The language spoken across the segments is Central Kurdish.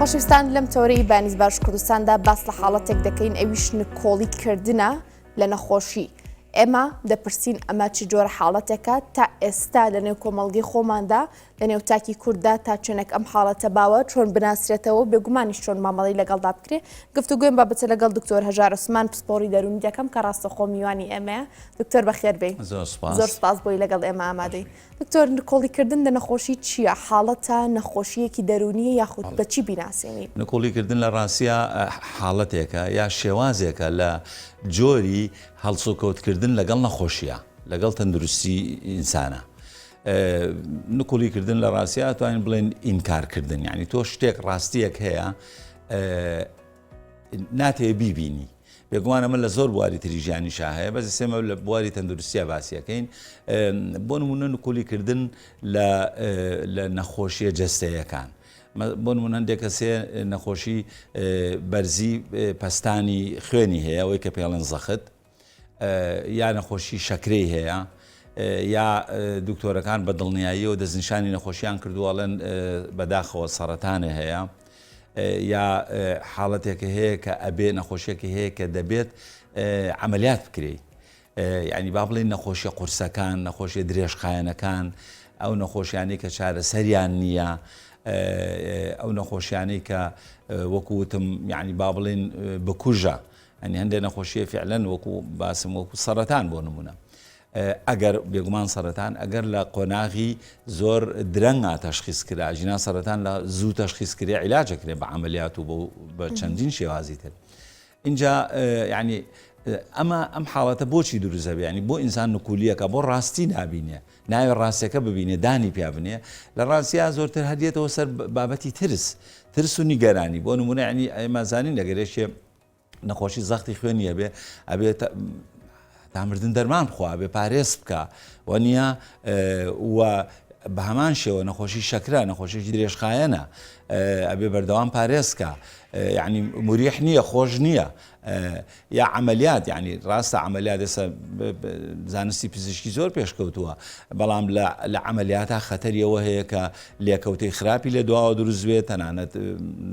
خۆشەویستان لەم تەوەرەی بانیز باش کوردستاندا باس لە حاڵەتێک دەکەین ئەویش نکۆڵی کردنە لە نەخۆشی. ئێمە دەپرسین ئەمە چ جۆرە حاڵەتێکە تا ئێستا لە نێو کۆمەڵگەی خۆماندا لە نێو تاکی کورددا تا چەندێک ئەم حاڵەتە باوە چۆن بناسرێتەوە و بێگومانیش چۆن مامەڵەی لەگەڵدا بکرێ گفتوگۆیم بابەتە لەگەڵ دکتۆر هەژار عوسمان پسپۆڕی دەروونی دەکەم کە ڕاستەخۆ میوانی ئێمەیە دکتۆر بەخێر بێی زۆر سپاس زۆر سپاس بۆی لەگەڵ ئێمە ئامادەی دکتۆر نکۆڵیکردن لە نەخۆشی چییە؟ حاڵەتە، نەخۆشییەکی دەروونییە یاخود بە چی بیناسێنین؟ نکۆڵیکردن لە ڕاستیا حاڵەتێکە یا شێوازێکە لە جۆری هەڵسوکەوتکردن لەگەڵ نەخۆشیە، لەگەڵ تەندروستی ئینسانە. نکوڵیکردن لە ڕاستیا ئەتوانین بڵێن ئینکارکردن، یانی تۆ شتێک ڕاستیەک هەیە ناتەوێ بیبینی. بێگومان ئەمە لە زۆر بواری تری ژیانیشا هەیە بەس ئێمە لە بواری تەندروستیا باسیەکەین بۆ نمونە نکولی کردن لە لە نەخۆشیە جەستەیەکان بۆ نمونە هەندێک کەسێ نەخۆشی بەرزی پەستانی خوێنی هەیە ئەوەی کە پێڵێن زەخت یا نەخۆشی شەکرەی هەیە یا دکتۆرەکان بە دڵنیاییەوە دەستنیشانی نەخۆشیان کردووە ئەڵێن بەداخەوە سەڕەتانێ هەیە یا حاڵەتێکە هەیە کە ئەبێ نەخۆشیەکە هەیە کە دەبێت عملیات بکرێت ینی با بڵێن نەخۆشیە قورسەکان نەخۆشیە درێژخایەنەکان ئەو نەخۆشیانەی کە چارەسەریان نییە ئەو نەخۆشیانەی کە وەکو وتم یعنی با بڵێن بکوژە ئەنی هەندێک نەخۆشیە فعلەن وەکو باسم وەکو سەرەتان بۆ نمونە ئەگەر بێگومان سەرەتان ئەگەر لە قۆناغی زۆر درەنگا تەشخیس کرا ژینا سەرەتان لە زوو تەشخیس کرێ عیلاجە کرێ بە عملیات و بە چەندین شێوازی تر اینجا یعنی ئەمە ئەم حاڵەتە بۆچی دروست هەبێ ینی بۆ ئینسان نکولیەکە بۆ ڕاستی نابینێ ناوێ ڕاستەکە ببینێ دانی پیا بنێ لە ڕاستیا زۆرتر هەردێتەوە سەر بابەتی ترس ترس و نیگەرانی بۆ نمونە ینی ئێمە زانین لەگەرێکێ نەخۆشی زەختی خوێنی هەبێ ئەبێ تا مردن دەرمان بخوا بێ پارێز بکە و نییە و بە هەمان شێوە نەخۆشی شەکرە نەخۆشیی درێژخایەنە ئەبێ بەردەوام پارێزکە یعنی مریح نییە خۆش نییە یا عملیات یعنی ڕاستە عملیات ئێستا زانستی پزیشکی زۆر پێشکەوتووە بەڵام لە عملیاتا خەتەریەوە هەیە کە لێکەوتەی خراپی لە دواوە دروست بێت تەنانەت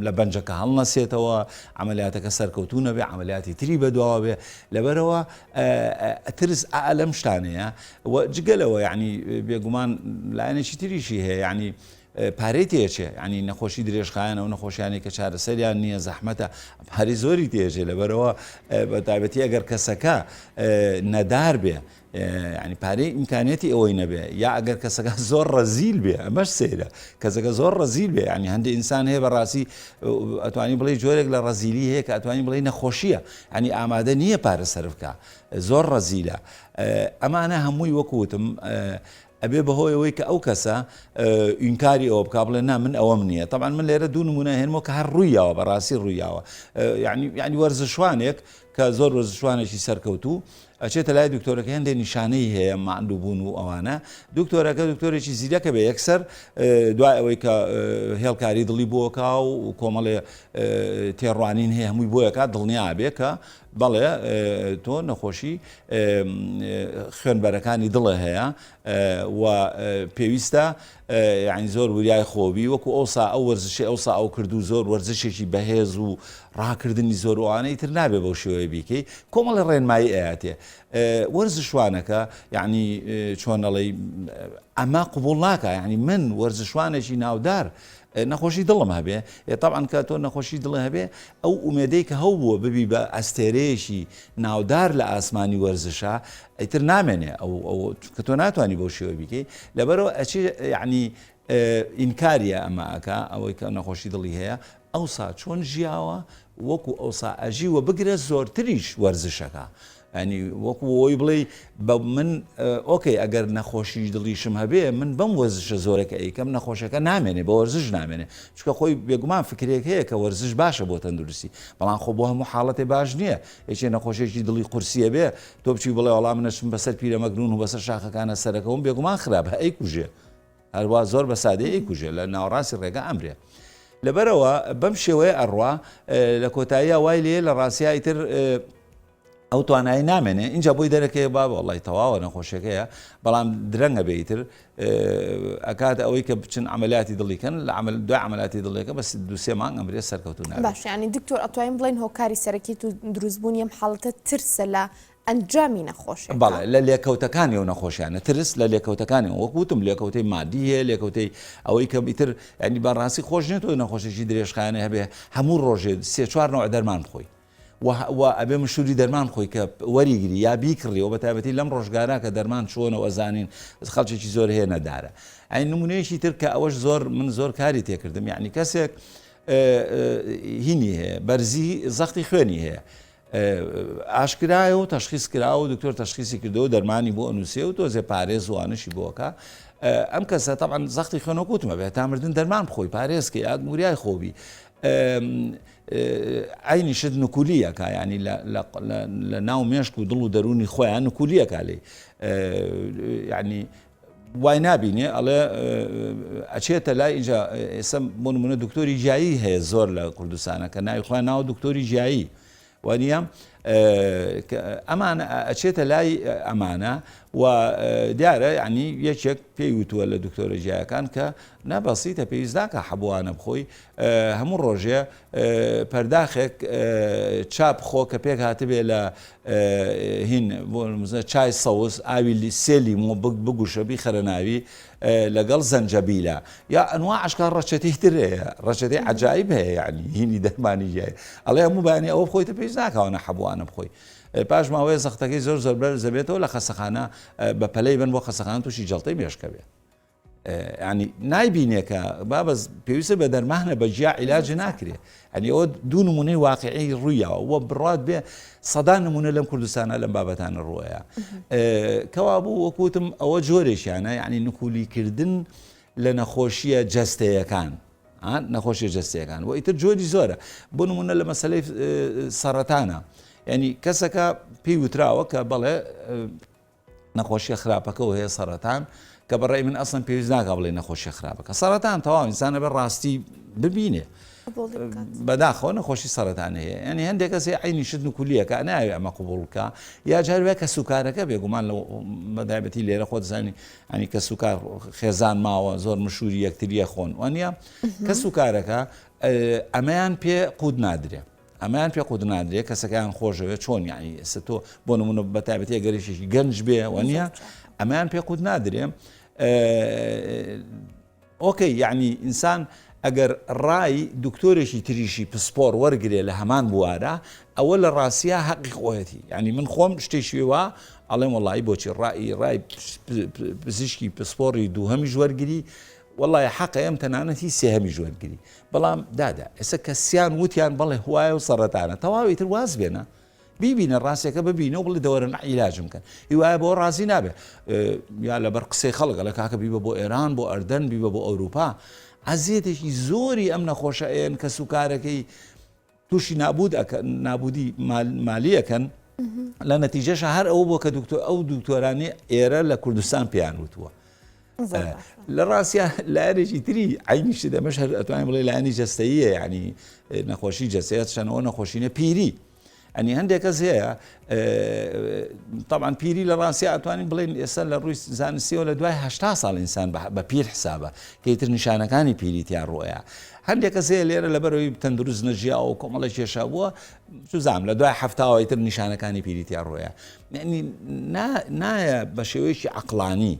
لە بەنجەکە هەڵنەسێتەوە عەمەلیاتەکە سەرکەوتوو نەبێ عەمەلیاتی تری بەدواوە بێ لەبەرەوە ترس ئا لەم شتانەیە و جگە لەوە یعنی بێگومان لایەنێکی تریشی هەیە یعنی پارەی تێچێ ینی نەخۆشی درێژخایەنە و نەخۆشیانی کە چارەسەریان نییە زەحمەتە پارەی زۆری تێژێ لەبەرەوە بە تایبەتی ئەگەر کەسەکە نەدار بێ یانی پارەی ئیمکانیەتی ئەوەی نەبێ یا ئەگەر کەسەکە زۆر ڕەزیل بێ ئەمەش سەیرە کەسەکە زۆر ڕەزیل بێ ینی هەندێک ئینسان هەیە بەڕاستی ئەتوانی بڵێ جۆرێک لە ڕەزیلی هەیە کە ئەتوانی بڵێ نەخۆشیە ینی ئامادە نییە پارە سەرف بکە زۆر ڕەزیلە ئەمانە هەمووی وەکوتم ئەبێ بەهۆی ئەوەی کە ئەو کەسە ئینکاری ئەوە بک بڵێ نا من ئەوەم نییە طبعا من لێرە دوو نمونە هێنمەوە کە هەر ڕوویاوە بەڕاستی ڕوویاوە یعنی یعنی وەرزشوانێک کە زۆر وەرزشوانێکی سەرکەوتوو ئەچێتە لای دکتۆرەکە هەندێک نیشانەی هەیە ماندووبوون و ئەوانە دکتۆرەکە دکتۆرێکی زیرەکە بێ یەکسەر دوای ئەوەی کە هێڵکاری دڵی بۆکا و کۆمەڵێ تێڕوانین هەیە هەمووی بۆیەکە دڵنیا بێ کە بەڵێ تۆ نەخۆشی خوێنبەرەکانی دڵە هەیە و پێویستە یانی زۆر وریای خۆبی وەکو ئەوسا ئەو وەرزشی ئەوسا ئەو کرد و زۆر وەرزشێکی بەهێز و ڕاکردنی زۆر ئەوانەی تر نابێ بەو شێوەیە بیکەی کۆمەڵی ڕێنمایی ئەیاتێ وەرزشوانەکە یعنی چۆنەڵی ئەمە قوبول ناکە یعنی من وەرزشوانێکی ناودار نەخۆشی دڵم هەبێ تاعاان کە تۆ نەخۆشی دڵ هەبێ ئەو ئومێدەی کە هەوبووە ببی بە ئەستێرەیەکی ناودار لە ئاسمانی وەرزشا ئیتر نامێنێ ئەو ئەو چونکە تۆ ناتوانانی بەو شێوە بیکەی لەبەرەوە ئەچێ یعنی ئینکاریە ئەمە ئەکا ئەوەی کە نەخۆشی دڵی هەیە ئەوسا چۆن ژیاوە وەکو ئەوسا ئەژی و بگرە زۆرتریش وەرزشەکە ینی وەکو ئەوی بڵێ بە من ئۆکەی ئەگەر نەخۆشی دڵیشم هەبێ من بەم وەرزشە زۆرەکە ئەیکەم نەخۆشەکە نامێنێ بە وەرزش نامێنێ چونکە خۆی بێگومان فکرێک هەیە کە وەرزش باشە بۆ تەندروستی بەڵام خۆ بۆ هەموو حاڵەتێ باش نییە یەکێ نەخۆشێکی دڵی قورسیە بێ تۆ بچی بڵێ وەڵا من ئەچم بەسەر پیرەمەگرون و بەسەر شاخەکانە سەرەکەوم بێگومان خراپە ئەیکوژێ هەروا زۆر بە سادەی ئەیکوژێ لە ناوەڕاستی ڕێگە ئەمرێ لەبەرەوە بەم شێوەیە ئەڕوا لە کۆتاییە وای لێ لە ڕاستیا ئیتر. ئەو توانایی نامێنێ ئینجا بۆی دەرەکەوێ بابە وەڵی تەواوە نەخۆشیەکەیە بەڵام درەنگە بێ ئیتر ئەکات ئەوەی کە بچن عملیاتی دڵی کەن لە عمل دوای عملیاتی دڵێکە بەس دوسێ مانگ ئەمرێ سەرکەوتو نابێت. باش یانی دکتۆر ئەتوانین بڵێین هۆکاری سەرەکی تو دروستبوونی ئەم حاڵەتە ترسە لە ئەنجامی نەخۆشیەکە؟ بەڵێ لە لێکەوتەکانی ئەو نەخۆشیانە ترس لە لێکەوتەکانی وەک وتم لێکەوتەی مادی هەیە لێکەوتەی ئەوەی کە ئیتر یانی بەڕاستی خۆش نیە تۆ نەخۆشێکی درێژخایەنە هەبێ هەموو ڕۆژێ سێ چوار نەوع دەرمان بخۆی و ئەبێ مشوری دەرمان بخۆی کە وەریگری یا بیکڕی و بەتایبەتی لەم ڕۆژگارە کە دەرمان چۆنە و ئەزانین خەڵکێکی زۆر هەیە نەدارە ئەی نمونەیەکی تر کە ئەوەش زۆر من زۆر کاری تێکردم یعنی کەسێک هینی هەیە بەرزی زەختی خوێنی هەیە ئاشکرایە و تەشخیص کراوە و دکتۆر تەشخیصی کردەوە دەرمانی بۆ ئەنووسێ و تۆزێ پارێز وانشی بۆکە ئەم کەسە تەبعەن زەختی خوێنەوە کوتمە بێت تا مردن دەرمان بخۆی پارێزکە یاک موریای خۆبی عەینی شت نکولی ئەکا یانی لە ناو مێشک و دڵ و دەروونی خۆیان نکولی ئەکا لێی یعنی وای نابینێ ئەڵێ ئەچێتە لای ئینجا ئێستا بۆ نمونە دکتۆری جیایی هەیە زۆر لە کوردستانە کە ناوی خۆیان ناوە دکتۆری جیایی وانە ئەمانە ئەچێتە لای ئەمانە و دیارە ینی یەکێک پێی وتووە لە دکتۆرە جیایەکان کە نەبەسیتە پێویست ناکە حەبوانە بخۆی هەموو ڕۆژێ پەرداخێک چا بخۆ کە پێک هاتبێ لە هین بۆ نموونە چای سەوز ئاوی سێ لیمۆ بگوشە بیخەرە ناوی لەگەڵ زەنجەبیلە یا ئەنوا ئەشکال ڕەچەتەی تر هەیە ڕەچەتەی عەجایب هەیە یعنی هینی دەرمانی جیای ئەڵێ هەموو بەیانی ئەوە بخۆیتە پێویست ناکاوانە حەبوانە بخۆی پاش ماوەیە زەختەکەی زۆر زۆر بەرز دەبێتەوە لە خەسەخانە بە پەلەی بن بۆ خەسەخانە تووشی جەڵتەی مێشکە بێت ینی نایبینێ کە بابەس پێویستە بە دەرمانە بە جیا عیلاج ناکرێ ئەنی ئەوە دوو نمونەی واقعی ڕوویاوە وە بڕات بێ سەدان نمونە لەم کوردستانە لەم بابەتانە ڕووەیە کەوا بوو وەکوتم ئەوە جۆرێکیانە یعنی نکولیکردن لە نەخۆشیە جەستەیەکان نەخۆشیە جەستەیەکان و ئیتر جۆری زۆرە بۆ نمونە لە مەسلەی سەرەتانە ینی کەسەکە پێی وتراوە کە بەڵێ نەخۆشیە خراپەکەو هەیە سەرەتان کە بەڕای من ئەسڵەن پێویست ناکا بڵێ نەخۆشیە خراپەکە سەرەتان تەواو ئینسان ئەبێ ڕاستی ببینێ بەداخەوە نەخۆشی سەرەتان هەیە ینی هەندێک کەس هەیە عینی شت نکولیەکە ناوێ ئەمە قبوڵ بکە یا جار وایە کە سوکارەکە بێگومان لە بەدایبەتی لێرە خۆ دەزانی ئەنی کە سوکار خێزان ماوە زۆر مشووری یەکتریە خۆن وانە کە سوکارەکە ئەمەیان پێ قوت نادرێ ئەمەیان پێ قوت نادرێ کەسەکەیان خۆشەوێ چۆن یعنی ئێستا تۆ بۆ نمونە بە تایبەتی ئەگەرێکی گەنج بێ وەنیە ئەمەیان پێ قوت نادرێ okay یعنی ئینسان ئەگەر ڕای دکتۆرێکی تریشی پسپۆر وەرگێ لە هەمان بوارە ئەوە لە ڕاستە حەقی خۆیەتی یعنی من خۆم شتێکی وا ئەڵێم وەڵی بۆچی ڕای ڕای پزیشکی پسپۆڕی دووهەمیش وەرگری وەڵی حەقە ئەم تەنانەت هی سێهەمیش وەرگری بەڵام دادە ئێستا کە سیان وتیان بەڵێ وایە و سەڕەتانە تەواو ئیتر واز بێنە بیبینە ڕاستەکە ببینە و بڵێ دەوەرن عیلاجم کەن هیوایە بۆ ڕازی نابێ یا لەبەر قسەی خەڵک لە کاکە بیبە بۆ ئێران بۆ ئەردەن بیبە بۆ ئەوروپا ئەزیەتێکی زۆری ئەم نەخۆشە ئێن کە سوکارەکەی تووشی نابود ئەکەن نابودی مالی ئەکەن لە نەتیجەشە هەر ئەوە بووە کە دکتۆر ئەو دکتۆرانی ئێرە لە کوردستان پێیان وتووە لە ڕاستە لایەنێکی تری عینی شت ئەمەش هەر ئەتوانین بڵێ لایەنی جەستەییە یعنی نەخۆشی جەستەیە چەنەوە نەخۆشینە پیری ئەنی هەندێک کەس هەیە طبعا پیری لە ڕاستیا ئەتوانین بڵێن ئێستا لە ڕووی زانستیەوە لە دوای هەشتا ساڵ ئینسان بە پیر حسابە کە ئیتر نیشانەکانی پیری تیا ڕۆیە هەندێک کەس هەیە لێرە لەبەرەوەی تەندروست نەژیاوە و کۆمەڵە کێشە بووە سوزام لە دوای هەفتاوە ئیتر نیشانەکانی پیری تیا ڕۆیە یعنی نایە بە شێوەیەکی عەقڵانی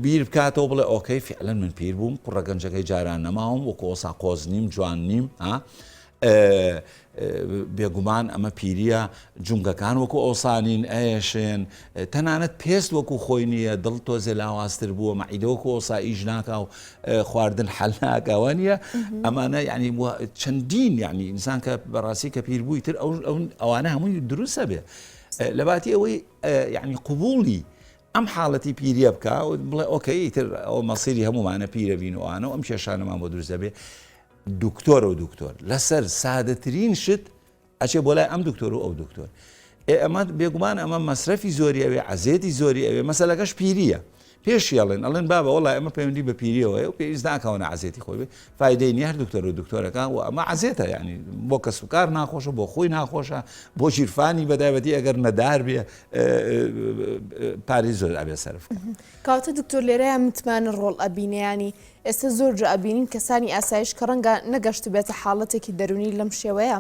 بیر بکاتەوە بڵێ okay فعلەن من پیر بووم کوڕە گەنجەکەی جاران نەماوم وەکو ئۆسا قۆز نیم جوان نیم ها بێگومان ئەمە پیریە جونگەکان وەکو ئەوسانین ئەیەشێن تەنانەت پێست وەکو خۆی نییە دڵ تۆزێ لاوازتر بووە مەعیدە وەکو ئەوسا ئیش ناکا و خواردن حەل ناکەوە نییە ئەمانە یعنی چەندین یعنی ئینسان کە بەڕاستی کە پیر بووی تر ئەو ئەوانە هەمووی دروستە بێ لەباتی ئەوەی یعنی قوبوڵی ئەم حاڵەتی پیریە بکا و بڵێ okay ئیتر ئەوە مەسیری هەموومانە پیرە بین و ئەوانە و ئەم کێشانەمان بۆ دروست دەبێ دکتۆرە و دکتۆر لەسەر سادەترین شت ئەچێ بۆ لای ئەم دکتۆر و ئەو دکتۆر ئێ ئەمە بێگومان ئەمە مەسرەفی زۆری ئەوێ عەزێتی زۆری ئەوێ مەسەلەکەش پیریە. پێشی ئەڵێن ئەڵێن بابە وەڵا ئەمە پەیوەندی بە پیریەوە هەیە و پێویست ناکەوە عەزێتی خۆی بێ فایدەی نیە هەر دکتۆر و دکتۆرەکە و ئەمە عەزێتە یعنی بۆ کەس و کار ناخۆشە بۆ خۆی ناخۆشە بۆ ژیرفانی بەدایبەتی ئەگەر نەدار بێ پارەی زۆر ئەبێ سەرف بکا. کەواتە دکتۆر لێرەیا متمانە ڕۆڵ ئەبینێ یانی ئێستا زۆر جا ئەبینین کەسانی ئاسایش کە ڕەنگە نەگەشتبێتە حاڵەتێکی دەروونی لەم شێوەیە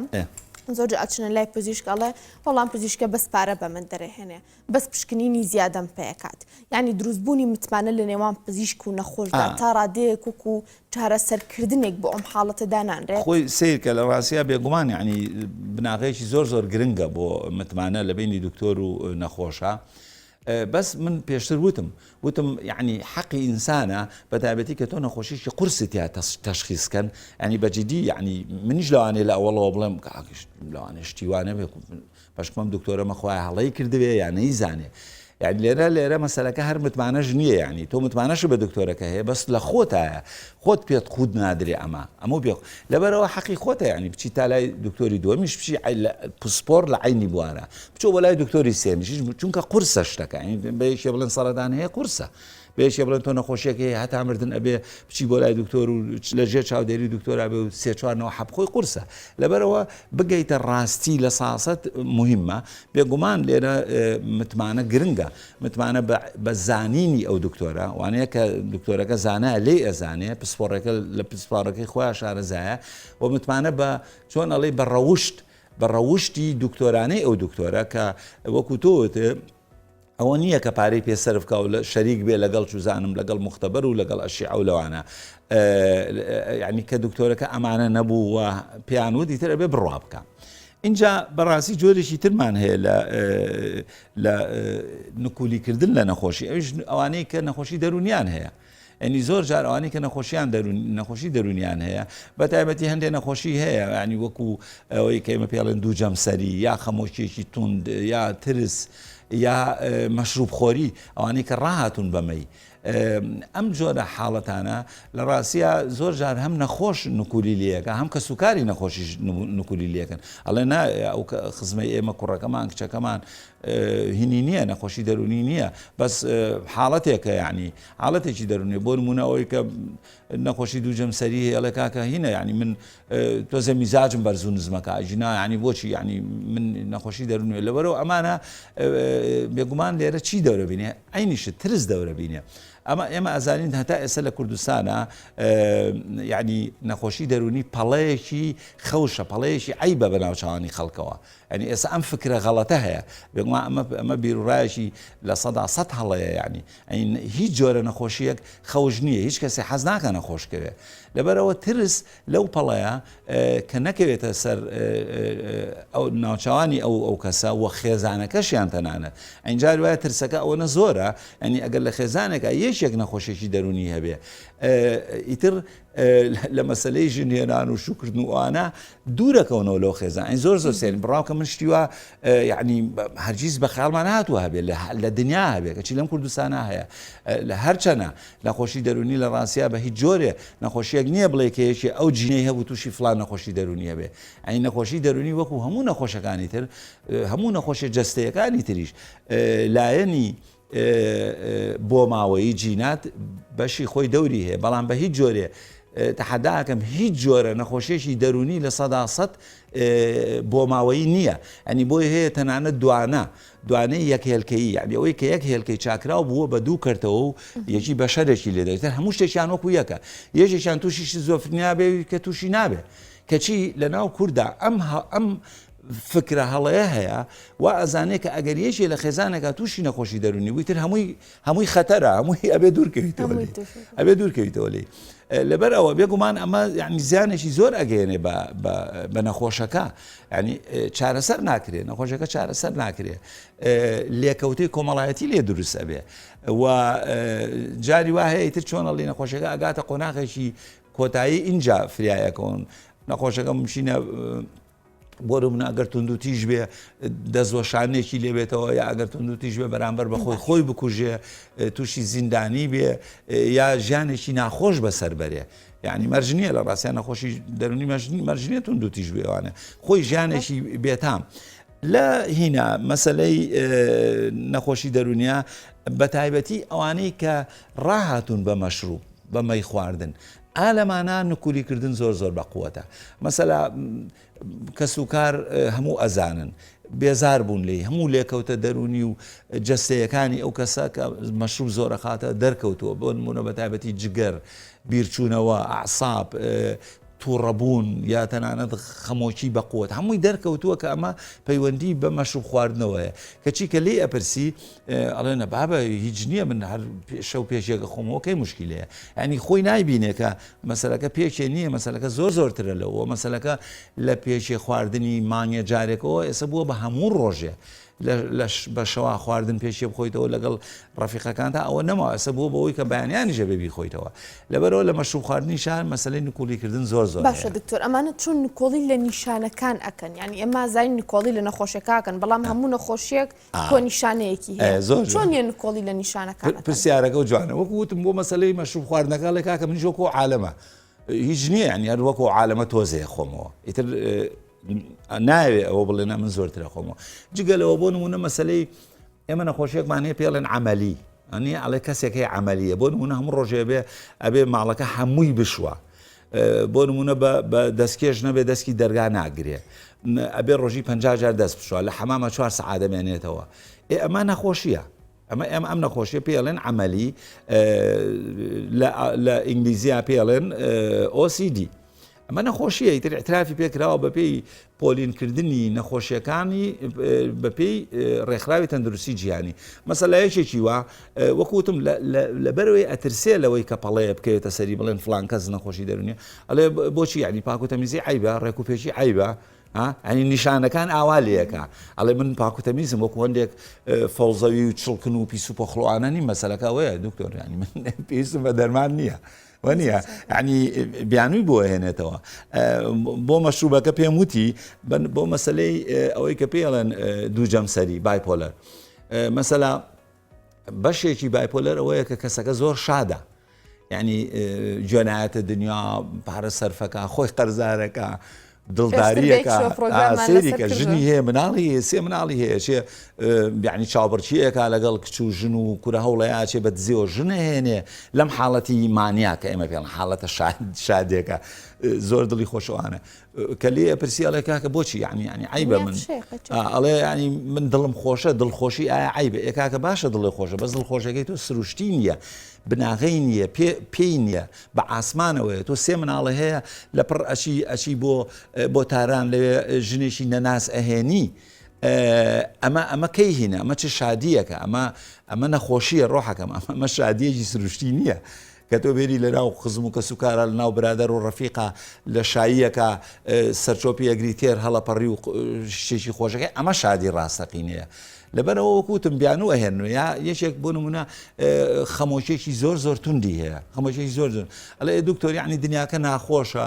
زۆر جا ئەچنە لای پزیشک ئەڵێ وەڵام پزیشکە بەس پارە بە من دەرەهێنێ بەس پشکنینی زیادەم پێکات یانی دروستبوونی متمانە لە نێوان پزیشک و نەخۆشدا تا ڕادەیەک وەکو چارەسەرکردنێک بۆ ئەم حاڵەتە دانانرێت. خۆی سەیرکە لە ڕاستیا بێگومان یانی بناغەیەکی زۆر زۆر گرنگە بۆ متمانە لە بەینی دکتۆر و نەخۆشا بەس من پێشتر وتم وتم یعنی حەقی ئینسانە بە تایبەتی کە تۆ نەخۆشیی قورسی تیا تەشخیص کەن یعنی بە جدی یعنی منیش لەوانەیە لە ئەوەڵەوە بڵێم لەوانەیە شتی وا نەبێ بەشکم ئەم دکتۆرە مەخوایە هەڵەی کردبێ یا نەیزانێ یعنی لێرە لێرە مەسەلەکە هەر متمانەش نییە یعنی تۆ متمانەش بە دکتۆرەکە هەیە بەس لە خۆتایە خۆت پێت قوت نادرێ ئەمە ئەمە پێ لەبەرەوە حەقی خۆتە یعنی بچی تا لای دکتۆری دووەمیش بچی پسپۆر لە عینی بوارە بچۆ بۆ لای دکتۆری سێمیش چونکە قورسە شتەکە یعنی بە یەکێ بڵێن سەرەتان هەیە قورسە بەیەکێ بڵێن تۆ نەخۆشیەک هەیە هەتا مردن ئەبێ بچی بۆ لای دکتۆر و لە ژێر چاودێری دکتۆرا بێ و سێ چوارنەوە حەب خۆی قورسە لەبەرەوە بگەیتە ڕاستی لە ساسەت مهمە بێگومان لێرە متمانە گرنگە متمانە بە زانینی ئەو دکتۆرە وانەیە کە دکتۆرەکە زانە لێ ئەزانێ پسپۆڕەکە لە پسپارەکەی خۆیان شارەزایە و متمانە بە چۆن ئەڵێ بە ڕەوشت بە ڕەوشتی دکتۆرانەی ئەو دکتۆرە کە وەکو تۆ ئەوە نییە کە پارەی پێ سەرف کا و شەریک بێ لەگەڵ چوزانم لەگەڵ موختەبەر و لەگەڵ ئەشیعە و لەوانە یعنی کە دکتۆرەکە ئەمانە نەبوو و پێیان وت ئیتر ئەبێ بڕوا بکە. اینجا بەڕاستی جۆرێکی ترمان هەیە لە لە نکولیکردن لە نەخۆشی ئەوش ئەوانەی کە نەخۆشی دەرونیان هەیە. یانی زۆر جار ئەوانەی کە نەخۆشیان دەروون نەخۆشی دەروونیان هەیە بە تایبەتی هەندێک نەخۆشی هەیە ینی وەکو ئەوەی کە ئێمە پێڵێن دوو جەمسەری یا خەمۆکیەکی توند یا ترس یا مەشروب خۆری ئەوانەی کە ڕاهاتون بەمەی ئەم جۆرە حاڵەتانە لە ڕاستە زۆر جار هەم نەخۆش نکولی لەکە هەم کە سوکاری نەخۆشیش نکولی لەکەن ئەڵێ نا ئەو خزمەی ئێمە کوڕەکەمان کچەکەمان هینی نییە نەخۆشی دەرونی نییە بەس حاڵەتێکە یعنی حاڵەتێکی دەرونی بۆ نمونە ئەوەی کە نەخۆشی دوو جەمسەری هەیە ئەڵێ کاکە هینە یعنی من تۆزە میزاجم بەرز و نزمەکە ژنا یعنی بۆچی یعنی من نەخۆشی دەرونی لەبەرەوە ئەمانە بێگومان لێرە چی دەورە بینێ عینیشت ترس دەورە بینێ ئەمە ئێمە ئەزانین هەتا ئێستا لە کوردستانە یعنی نەخۆشی دەرونی پەڵەیەکی خەوشە پەڵەیەکی عیبە بە ناوچوانی خەڵکەوە یانی ئێستا ئەم فکرە غەڵەتە هەیە بێگومان ئەمە ئەمە بیروڕایەکی 100% هەڵەیە یعنی هیچ جۆرە نەخۆشیەک خەوش نییە هیچ کەسێ حەز ناکە نەخۆش کەوێ لەبەرەوە ترس لەو پەڵەیە کە نەکەوێتە سەر ئەو ناوچوانی ئەو ئەو کەسە و خێزانەکەشیان تەنانەت ئەینجار وایە ترسەکە ئەوەنە زۆرە ئەنی ئەگەر لە خێزانێکە یەکێک نەخۆشێکی دەرونی هەبێ ئیتر لە مەسەلەی ژن هێنان و شوکردن و ئەوانە دوورەکەونەوە لەو خێزان ئەین زۆر زۆر سێن بڕاوکە من شتی وا یعنی هەرگیز بە خەیاڵمان هاتووە هەبێ لە دنیا هەبێ کەچی لەم کوردستانە هەیە لە هەرچەنە نەخۆشی دەرونی لە ڕاستیا بە هیچ جۆرێ نەخۆشیەک نییە بڵێ کە یەکێ ئەو جینەی هەبوو تووشی فلان نەخۆشی دەرونی هەبێ ئەین نەخۆشی دەرونی وەکو هەموو نەخۆشەکانی تر هەموو نەخۆشی جەستەیەکانی تریش لایەنی بۆماوەیی جینات بەشی خۆی دەوری هەیە بەڵام بە هیچ جۆرێ تەحەداکەم هیچ جۆرە نەخۆشیێکی دەرونی 100% بۆماوەیی نییە ئەنی بۆی هەیە تەنانەت دوانە دوانەی یەک هێلکەیی یعنی ئەوەی کە یەک هێلکەی چاکراو بووە بە دوو کەرتەوە و یەکی بەشەرێکی لێ دەێتەر هەموو شتێکیان وەکو یەکە یەکێکیان تووشی شیزۆفرنیا بێ کە تووشی نابێ کەچی لە ناو کووردا ئەم ئەم فکرە هەڵەیە هەیە وا ئەزانێ کە ئەگەر یەکێ لە خێزانێکا تووشی نەخۆشی دەروونی بووی تر هەمووی هەمووی خەتەرە هەمووی ئەبێ دوورکەویتەوە لێی ئەبێ دوورکەویتەوە لێی لەبەر ئەوە بێگومان ئەمە یعنی زیانێکی زۆر ئەگەیەنێ بە بە نەخۆشەکە ینی چارەسەر ناکرێ نەخۆشەکە چارەسەر ناکرێ لێکەوتەی کۆمەڵایەتی لێ دروست ئەبێ و جاری وا هەیە تر چۆن ئەڵی نەخۆشەکە ئەگاتە قۆناغێکی کۆتایی ئینجا فریایەکەون نەخۆشەکە مشینە بۆ نمونە ئەگەر توندوتیژ بێ دەستوەشانێکی لێبێتەوە یا ئەگەر توندوتیژ بێ بەرامبەر بە خۆی خۆی بکوژێ تووشی زیندانی بێ یا ژیانێکی ناخۆش بەسەر بەرێ یعنی مەرج نییە لە ڕاستیان نەخۆشی دەرونی مەرج نییە توندوتیژ بێوانە خۆی ژیانێکی بێتام. لە هینا مەسەلەی نەخۆشی دەرونیا بە تایبەتی ئەوانەی کە ڕاهاتوون بە مەشروب بە مەی خواردن ئا لەمانە نکولی کردن زۆر زۆر بە قوەتە مەسەلا کەسوکار هەموو ئەزانن بێزار بوون لێی هەموو لێکەوتە دەرونی و جەستەیەکانی ئەو کەسە کە مەشروب زۆرەخاتە دەرکەوتووە بۆ نمونە بە تایبەتی جگەر بیرچوونەوە ئەعساب توڕەبوون یا تەنانەت خەمۆکی بەقوت هەمووی دەرکەوتووە کە ئەمە پەیوەندی بە مەشروب خواردنەوە هەیە کەچی کە لێی ئەپرسی ئەڵێ نە بابە هیچ نییە من هەر شەو پێشێکە خۆمەوە کەی مشکیلەیە ینی خۆی نایبینێ کە مەسەلەکە پێکێ نییە مەسەلەکە زۆر زۆرترە لەوە مەسەلەکە لە پێشێ خواردنی مانگێ جارێکەوە ئێستا بووە بە هەموو ڕۆژێ بە شەوا خواردن پێشێ بخۆیتەوە لەگەڵ ڕەفیقەکانتا ئەوە نەما ئێستا بووە بەوەی کە بەیانیانیش ئەبێ بیخۆیتەوە لەبەرەوە لە مەشروب خواردنی شار مەسەلەی نکوڵیکردن زۆر زۆر باشە دکتۆر ئەمانە چۆن نکۆڵی لە نیشانەکان ئەکەن یعنی ئێمە زانین نکۆڵی لە نەخۆشیەکە ئەکەن بەڵام هەموو نەخۆشیەک کۆ نیشانەیەکی هەیە زۆر چۆن یە نکۆڵی لە نیشانەکان پرسیارەکە و جوانە وەکو وتم بۆ مەسەلەی مەشروب خواردنەکە ئەڵێ کاکە منیش وەکو عالەمە هیچ نییە یعنی هەر وەکو عالەمە تۆزێ خۆمەوە ئیتر ناوێ ئەوە بڵێ نا من زۆرترە خۆمەوە جگە لەوە بۆ نمونە مەسلەی ئێمە نەخۆشیێکمان هەیە پێڵێن عملی ئەنی ئەڵێ کەسێک هەیە عملیە بۆ نمونە هەموو ڕۆژێ بێ ئەبێ ماڵەکە هەمووی بشوە بۆ نمونە بە دەستکێش نەبێ دەستکی دەرگا ناگرێ ئەبێ ڕۆژی پ جار دەست بشوە لە حەمامە چوار سەعادەمێنێتەوە ئێ ئەمە نەخۆشیە ئەمە ئێمە ئەم نەخۆشیە پێڵێن عملی لە ئینگلیزیا پێڵێن OCD ئەمە نەخۆشیە ئیتر اعترافی پێکراوە بەپێی پۆلینکردنی نەخۆشیەکانی بەپێی ڕێکخراوی تەندروستی جیهانی مەسەلا یەکێکی وا وەکوتم لەبەرەوەی ئەترسێ لەوەی کە پەڵەیە بکەوێتە سەری بڵێن فلان کەس نەخۆشی دەرونیە ئەڵێ بۆچی یعنی پاک و تەمیزی عیبە ڕێک و پێکی عیبە ئەنی نیشانەکان ئاوا لەکە ئەڵێ من پاک و تەمیزم وەکو هەندێک فەوزەوی و چڵکن و پیس و پۆخڵوانە نیم مەسەلەکە ئەوەیە دکتۆر ینی من پێویستم بە دەرمان نییە وەنیە یعنی بیانووی بۆ هێنێتەوە بۆ مەشروبەکە پێم وتی بۆ مەسلەی ئەوەی کە پێڵێن دوو جەمسەری bipolar مەسەلا بەشێکی bipolar ئەوەیە کە کەسەکە زۆر شادە یعنی جوێنایەتە دنیا پارە سەرفەکە خۆی قەرزارەکە دڵداریەکە سەیری کە ژنی هەیە مناڵی هەیە سێ مناڵی هەیە چێ یعنی چاوبڕچیەکە لەگەڵ کچ و ژن و کورە هەوڵەیە چێ بە دزیەوە ژنە هێنێ لەم حاڵەتی mania کە ئێمە پێڵ حاڵەتە شادێکە زۆر دڵی خۆشەوانە کە لێ پرسی ئەڵێ کاکە بۆچی یعنی یعنی عیبە من ئەڵێ ینی من دڵم خۆشە دڵخۆشی ئایا عیبە ئێ کاکە باشە دڵی خۆشە بەس دڵخۆشەکەی تۆ سروشتی نییە بناغەی نییە پێی نییە بە عاسمانەوەیە تۆ سێ مناڵە هەیە لە پڕ ئەچی ئەچی بۆ بۆ تاران لەوێ ژنێکی نەناس ئەهێنی ئەمە ئەمە کەی هینە ئەمە چ شادیەکە ئەمە ئەمە نەخۆشیە ڕۆحەکەم ئەمە شادیەکی سروشتی نییە کە تۆ بێری لە ناو خزم و کەس و کارە لە ناو برادەر و ڕەفیقا لە شاییەکە سەرچۆپی ئەگری تێر هەڵەپەڕی و شتێکی خۆشەکەی ئەمە شادی ڕاستەقینەیە لەبەرئەوە وەکو وتم بیانوو ئەهێنن یا یەکێک بۆ نمونە خەمۆکێکی زۆر زۆر توندی هەیە خەمۆکێکی زۆر زۆر ئەڵێ دکتۆر یعنی دنیاکە ناخۆشە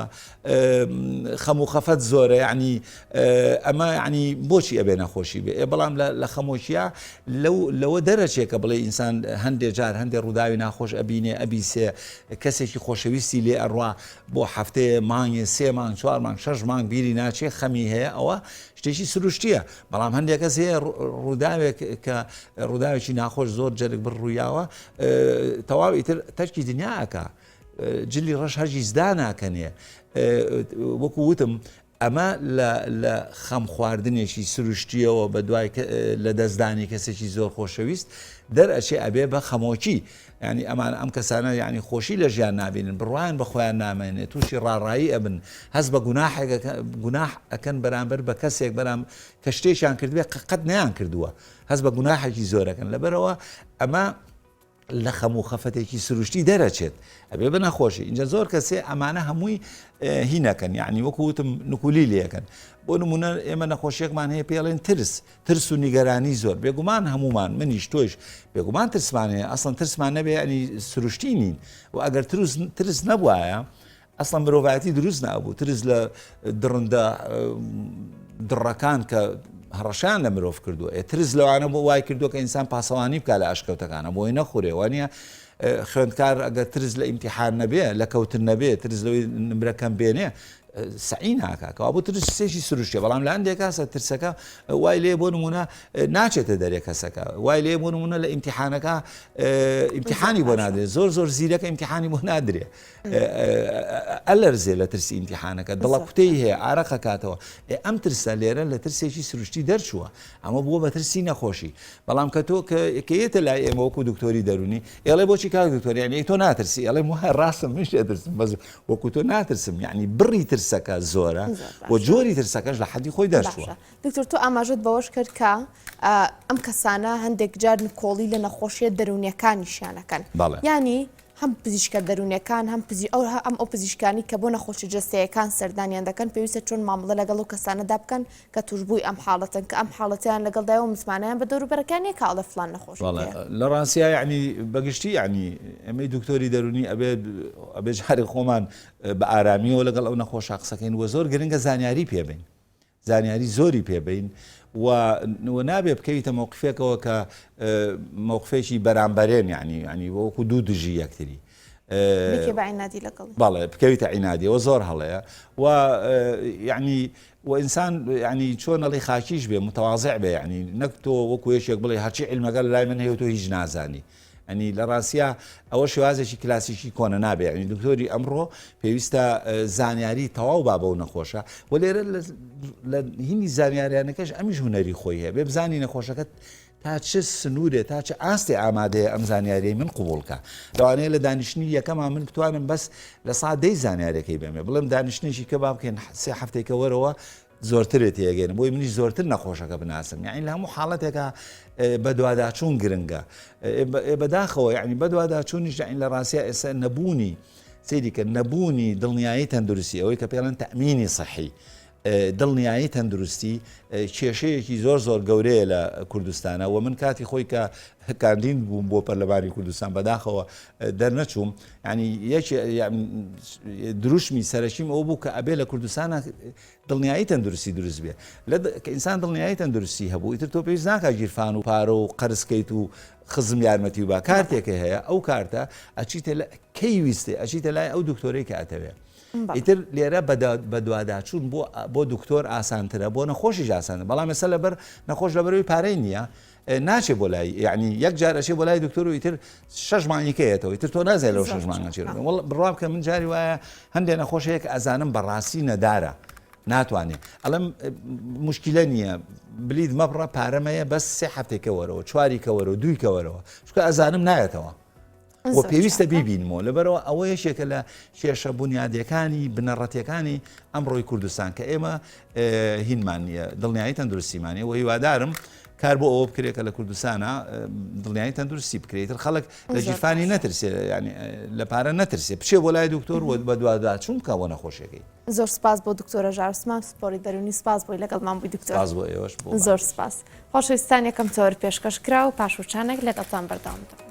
خەم و خەفەت زۆرە یعنی ئەمە یعنی بۆچی ئەبێ نەخۆشی بێ ئێ بەڵام لە خەمۆکیە لەو لەوە دەرەچێک کە بڵێ ئینسان هەندێ جار هەندێ ڕووداوی ناخۆش ئەبینێ ئەبیسێ کەسێکی خۆشەویستی لێ ئەڕوا بۆ هەفتەیە مانگێ سێ مانگ چوار مانگ شەش مانگ بیری ناچێ خەمی هەیە ئەوە شتێکی سروشتیە بەڵام هەندێک کەس هەیە ڕووداوێک کە ڕووداوێکی ناخۆش زۆر جەرگ بڕ ڕوویاوە تەواو ئیتر تەرکی دنیا ئەکا جلی ڕەش هەرگیز داناکەنێ وەکو وتم ئەمە لە خەم خواردنێکی سروشتیەوە بە دوای لە دەستدانی کەسێکی زۆر خۆشەویست دەرئەچێ ئەبێ بە خەمۆکی یانی ئەمان ئەم کەسانە یانی خۆشی لە ژیان نابینن بڕوایان بە خۆیان نامێنێ تووشی ڕاڕایی ئەبن هەست بە گوناحێک گوناح ئەکەن بەرامبەر بە کەسێک بەرام کە شتێکیان کردبێ قەت نەیان کردووە هەست بە گوناحێکی زۆرەکەن لەبەرەوە ئەمە لە خەم و خەفەتێکی سروشتی دەرەچێت ئەبێ بە نەخۆشی اینجا زۆر کەسێ ئەمانە هەمووی هینەکەن یعنی وەکو وتم نکولی لەکەن بۆ نمونە ئێمە نەخۆشیێکمان هەیە پێڵێن ترس ترس و نیگەرانی زۆر بێگومان هەموومان منیش تۆیش بێگومان ترسمان هەیە ئەسڵەن ترسمان نەبێ ینی سروشتی نین و ئەگەر ترس ترس نەبوایە ئەسڵەن مرۆڤایەتی دروست نابوو ترس لە دڕندە دڕەکان کە هەڕەشان لە مرۆڤ کردووە ئێ ترس لەوانە بۆ وای کردووە کە ئینسان پاسەوانی بکە لە ئەشکەوتەکانە بۆی نەخورێ وانە خوێندکار ئەگەر ترس لە ئیمتیحان نەبێ لە کەوتن نەبێ ترس لەوەی نمرەکەم بێنێ. سەعی ناکا کەوابوو ترسێکی سروشتیە بەڵام لە هەندێک کاسە ترسەکە وای لێ بۆ نمونە ناچێتە دەرێ کەسەکە وای لێ بۆ نمونە لە ئیمتحانەکە ئیمتحانی بۆ نادرێت زۆر زۆر زیرەکە ئیمتحانی بۆ نادرێ ئەلەرزێ لە ترسی ئیمتحانەکە دڵە کوتەی هەیە ئارەقە کاتەوە ئەم ترسە لێرە لە ترسێکی سروشتی دەرچووە ئەمە بووە بە ترسی نەخۆشی بەڵام کە تۆ کە یەتە لای ئێمە وەکو دکتۆری دەرونی ئێڵێ بۆچی کاک دکتۆر یعنی تۆ ناترسی ئەڵێم وایە ڕاستم منیش ئەترسم بەس وەکو تۆ ناترسم یعنی بڕی ترسەکە زۆرە و جۆری ترسەکەش لە حەدی خۆی دەرچووە. دکتۆر تۆ ئاماژەت بەوەش کرد کە ئەم کەسانە هەندێک جار نکۆڵی لە نەخۆشیە دەروونیەکانیشیان ئەکەن یانی هەم پزیشکە دەروونیەکان هەم پزی ئەو هەم ئەو پزیشکانی کە بۆ نەخۆشی جەستەیەکان سەردانیان دەکەن پێویستە چۆن مامەڵە لەگەڵ ئەو کەسانەدا بکەن کە توشبووی ئەم حاڵەتەن کە ئەم حاڵەتەیان لەگەڵدایە و متمانەیان بە دەوروبەرەکەیان نیە کە ئەڵێ فڵان نەخۆشی بەڵێ هەیە. لە ڕاستیا یەعنی بە گشتی یەعنی ئێمەی دکتۆری دەروونی ئەبێ ئەبێ جارێ خۆمان بە ئارامیەوە لەگەڵ ئەو نەخۆشە قسەکەین وە زۆر گرنگە زانیاری پێ بەین زانیاری زۆری پێ بەین و و نابێ بکەویتە مەوقفێکەوە کە مەوقفێکی بەرامبەرێن یەعنی یەعنی وەکو دوو دژی یەکتری بکێ بە عینادی لەگەڵی. بەڵێ بکەویتە عینادیەوە زۆر هەڵەیە و یعنی و ئینسان یعنی چۆن ئەڵێی خاکیش بێ متواضع بێ یعنی نەک تۆ وەکو یەکێک بڵێ هەرچی عیلمەکە لە لای من هەیە و تۆ هیچ نازانی ئەنی لە ڕاستیا ئەوە شێوازێکی کلاسیکی کۆنە نابێ یعنی دکتۆری ئەمڕۆ پێویستە زانیاری تەواو با بەو نەخۆشە و لێرە لە هینی زانیاریانەکەش ئەمیش هونەری خۆی هەیە بێ بزانی نەخۆشەکەت تا چ سنوورێ تا چ ئاستێ ئامادەیە ئەم زانیاریەی من قبوڵ کا؟ لەوانەیە لە دانیشتنی یەکەما من بتوانم بەس لە سا دەی زانیارەکەی بەمێ بڵێم دانیشتنێکی کە با بکەین سێ هەفتەیکە وەرەوە زۆرترێ تێگەێنم بۆی منیش زۆرتر نەخۆشەکە بناسم یعنی لە هەموو حاڵەتێکا بەدواداچوون گرنگە بەداخەوە یعنی بەدواداچوونیش یعنی لە ڕاستیا ئێستا نەبوونی سەیری کە نەبوونی دڵنیایی تەندروستی ئەوەی کە پێڵەن تەمینی صحی دڵنیایی تەندروستی کێشەیەکی زۆر زۆر گەورەیە لە کوردستانە و من کاتی خۆی کە کاندید بووم بۆ پەرلەمانی کوردستان بەداخەوە دەرنەچووم ینی یەک دروشمی سەرەکیم ئەو بوو کە ئەبێ لە کوردستانە دڵنیایی تەندروستی دروست بێ لە کە ئینسان دڵنیایی تەندروستی هەبوو ئیتر تۆ پێویست ناکا گیرفان و پارە و قەرزکەیت و خزم یارمەتی و با کارتێکە هەیە ئەو کارتە ئەچیتە کەی ویستێ ئەچیتە لای ئەو دکتۆرەی کە ئەتەوێ ئیتر لێرە بەدواداچوون بۆ بۆ دکتۆر ئاسانترە بۆ نەخۆشیش ئاسانە بەڵام ئێستا لەبەر نەخۆش لەبەرەوەی پارەی نییە ناچێ بۆ لای یعنی یەک جار ئەچێ بۆ لای دکتۆر و ئیتر شەش مانگیکەیەتەوە ئیتر تۆ نازای لەو شەش مانگە چی ڕوو بڕوا بکە من جاری وایە هەندێک نەخۆش هەیە کە ئەزانم بەڕاستی نەدارە ناتوانێ ئەڵێم مشکلە نییە بلیت مەبڕە پارەمەیە بەس سێ هەفتێکە وەرەوە چواری کەوەرەوە دووی کەوەرەوە چونکە ئەزانم نایەتەوە و پێویستە بیبینمەوە لەبەرەوە ئەوە یەکێکە لە کێشە بنیادەکانی بنەڕەتەکانی ئەمڕۆی کوردستان کە ئێمە هینمان نییە دڵنیایی تەندروستیمانە و هیوادارم کار بۆ ئەوە بکرێت کە لە کوردستانە دڵنیایی تەندروستی بکرێتتر خەڵک لە گیرفانی نەترسێ ینی لە پارە نەترسێ بچێ بۆ لای دکتۆر و بەدواداچوون بکە بۆ نەخۆشیەکەی. زۆر سپاس بۆ دکتۆرە ژار عوسمان پسپۆڕی دەروونی سپاس بۆی لەگەڵمان بووی دکتۆر. سپاس بۆ ئێوەش بۆ زۆر سپاس. خۆشەویستان یەکەم تەوەر پێشکەش کرا و پاش وچانێک لەگەڵتان بەردەوام دەبم.